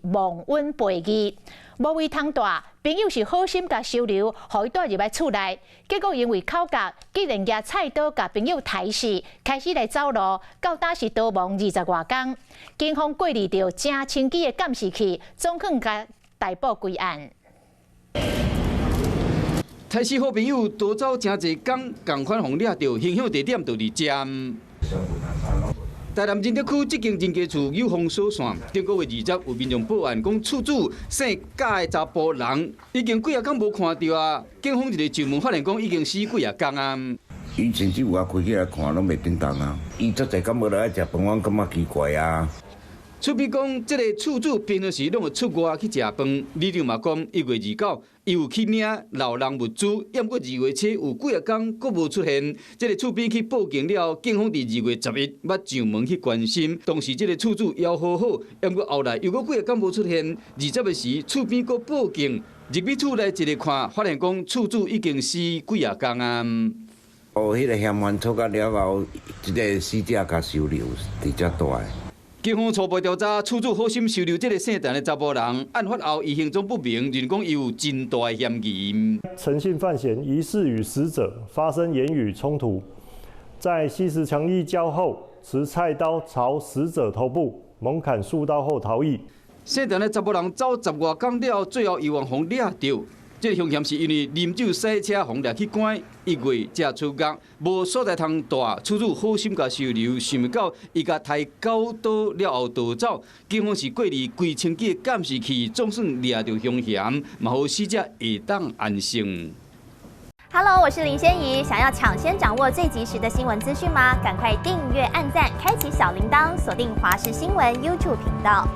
忘恩背義，無位通蹛，朋友是好心共收留，予伊帶入來厝內，結果因為口角，竟然舉菜刀共朋友刣死，開始來走路，到今是逃亡20外工。警方過濾著誠清晰的監視器，總算共逮捕歸案。刣死好朋友逃走誠濟工，仝款予掠著，刑凶地點就佇遮。台南仁德區這間人家厝有封鎖線，頂個月20有民眾報案，講厝主姓賈的查埔人已經幾仔工無看著啊。警方一个上門發現講已經死幾仔工啊。伊甚至有啊開起來看攏袂振動啊！伊足濟工無來食飯，我感覺奇怪啊。厝邊講，這个厝主平常時攏會出外去食飯。里長嘛講，1月29，伊有去領老人物資，毋過2月7有幾仔工閣無出現。這个厝邊去報警了後，警方佇2月11捌上門去關心。當時這个厝主垈好好，毋過後來又閣幾仔工無出現。20的時，厝邊閣報警，入去厝內一个看，發現講厝主已經死幾仔工啊。哦，彼个嫌犯出獄了後，這个死者共收留佇遮蹛。警方初步調查，厝主好心收留這个姓陳的查埔人，案發後伊行蹤不明，認講伊有真大的嫌疑。陳姓犯嫌疑似與死者發生言語衝突，在吸食強力膠後，持菜刀朝死者頭部猛砍數刀後逃逸。姓陳的查埔人走10外工了後，最後猶原予掠著。這个兇嫌是因為啉酒駛車予掠去關，1月才出獄，無所在通蹛，厝主好心共收留，想袂到伊共刣九刀了後逃走，警方是過濾幾千支的監視器，總算掠著兇嫌，嘛予死者會當安息。 Hello，我是林仙怡，想要搶先掌握最及時的新聞資訊嗎？趕快訂閱、按讚、開啟小鈴鐺，鎖定華視新聞 YouTube 頻道。